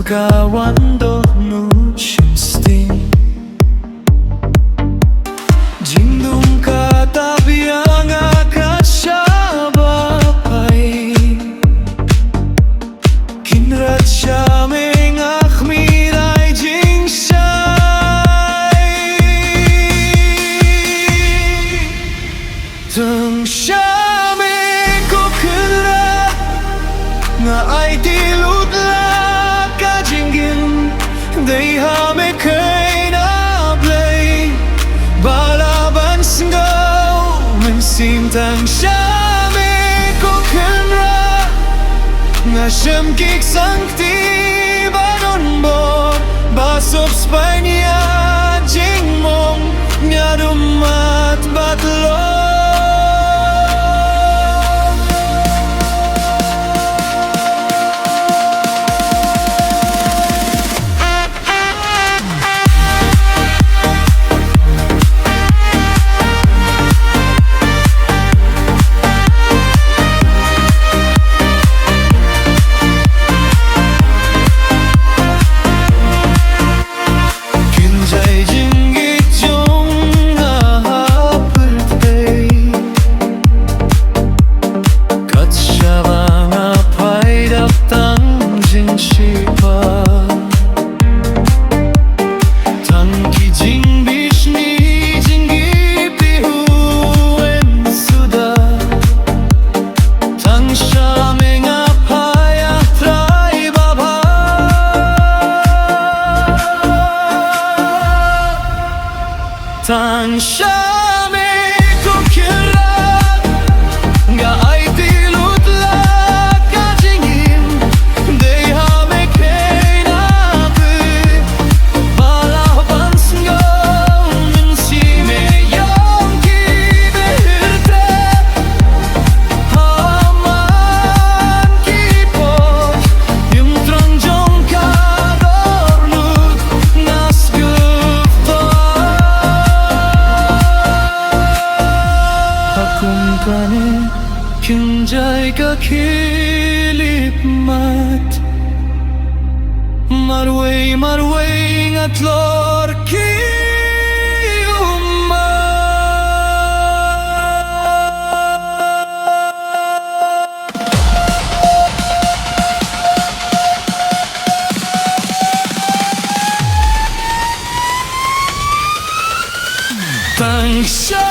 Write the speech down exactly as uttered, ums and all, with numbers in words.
Ka wan dohnud shisien. Jingdum kata biang ka shaba phai. Kynrad sha me nga khmih ïa i jingshai. Tang sha me ko Kynrad, nga aiti lut la ka jingim, dei ha me keiñ na Blei ba la ban sngew mynsiem. Tang sha me ko Kynrad, nga shem ki ksang kti ba don bor, ba suk spah ïa jingmong, ïa dum mat bad long. Kynjai jingïeit jong nga ha pyrthei. Kat shaba nga phai dap tang jingshipa. Tang ki jingbishni jingkyrpad u em suda. Tang sha me nga phai, ah Trai Baba. Tang sha me ko Kynrad, nga aiti lut la ka jingim, dei ha me keiñ na Blei ba la ban sngew mynsiem. Ïa ki bynta ha man ki por, ïa u tyrang jong ka dohnud nga sngewthuh. Ha kum kane kynjai ka khlieh mat, marwei marwei nga tlot ki ummat. Tang sha